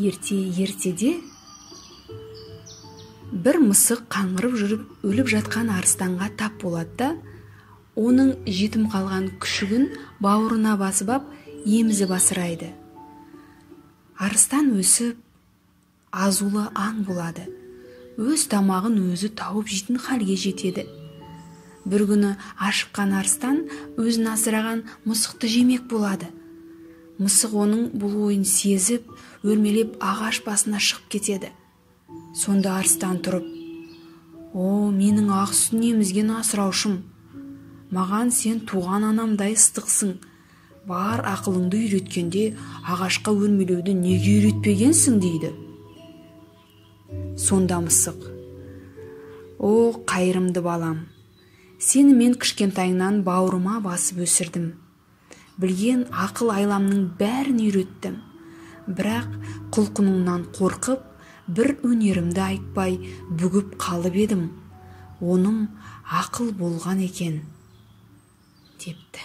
Ерте ертеде бір мысық қаңғырып жүріп өліп жатқан арыстанға тап болады да, оның жетім қалған күшігін бауырына басып ап, емізіп асырайды. Арыстан өсіп, азулы аң болады. Өз тамағын өзі тауып жейтін халге жетеді. Бір күні ашыққан арыстан өзін асыраған мысықты жемек болады. Мысық оның бұл ойын сезіп, өрмелеп ағаш басына шығып кетеді. Сонда арыстан тұрып: «О, менің ақ сүтін емізген асыраушым, маған сен туған анамдай ыстықсың. Бар ақылыңды үйреткенде ағашқа өрмелеуді неге үйретпегенсің?» – дейді. Сонда мысық: «О, қайырымды балам, сені мен кішкентайыңнан бауырыма басып өсірдім. Білген ақыл айламның бәрін үйреттім. Бірақ құлқыныңнан қорқып, бір өнерімді айтпай бүгіп қалып едім. Оным ақыл болған екен», – депті.